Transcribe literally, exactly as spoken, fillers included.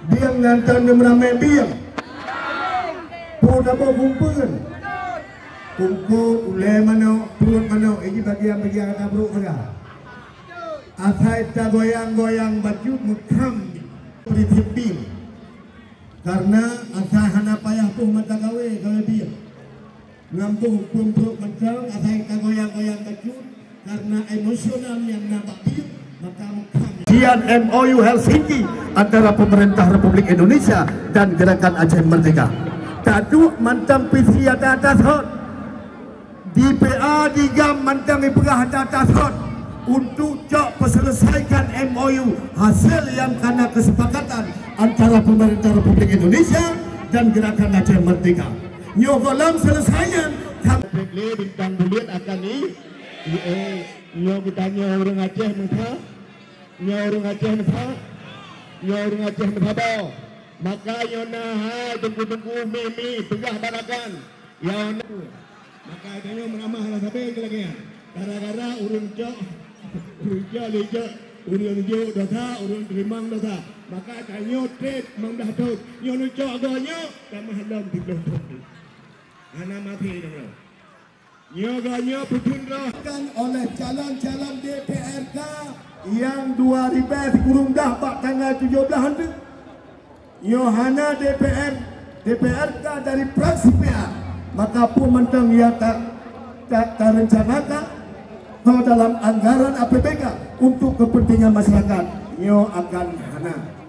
Bieng ngon tan meuramé bieng. Peue saboh kumpeuen. Kungkot, ulée manok, pruet manok, ini bagian-bagian kata brok saga. Asai tagoyang-goyang bacut meukham prinsip bieng. Karena asai hana payah poh mata gawe, gawe bieng. Ngambuh peumpruet mantong asai tagoyang-goyang bacut karena emosional nyang na bak bieng, maka meukham. Sian M O U Helsinki antara pemerintah Republik Indonesia dan Gerakan Aceh Merdeka. Taduek mantong P C ata-ata sot. Di P A di GAM mantong ipeugah ata-ata sot untuk cok peuselesaikan M O U hasil nyang kana kesepakatan antara pemerintah Republik Indonesia dan Gerakan Aceh Merdeka. Nyoe gohlom selesai nyan. Lé bintang buleuen akan i, i, eh, nyoe geutanyoe ureuëng Aceh meusa, nyoe ureuëng Aceh meusa, nyoe ureuëng Aceh meusaboh. Maka nyoe na hai teungku-teungku mi-mi peugah barakan. Ya, maka tanyoe meuramah lah sabe keu lagée nyan. Gara-gara ureuëng cok, ureuëng cok lé cok, ureuëng jok dosa, ureuëng teurimong dosa. Maka tanyoe treb meundah thon. Nyoe neucok goe nyoe, tamah lom di bloh thon. Hana maté deungoe. Nyoe ganyoe peuteun roh kan oleh calon-calon D P R K nyang dua ribée sikureueng blah bak tanggai tujoh blah nyoe. Nyoe hana D P R, D P R K dari fraksi P A, maka peue mantong nyang ta, ta, tarencanakan ho dalam anggaran A P B K untuk kepentingan masyarakat, nyoe akan hana.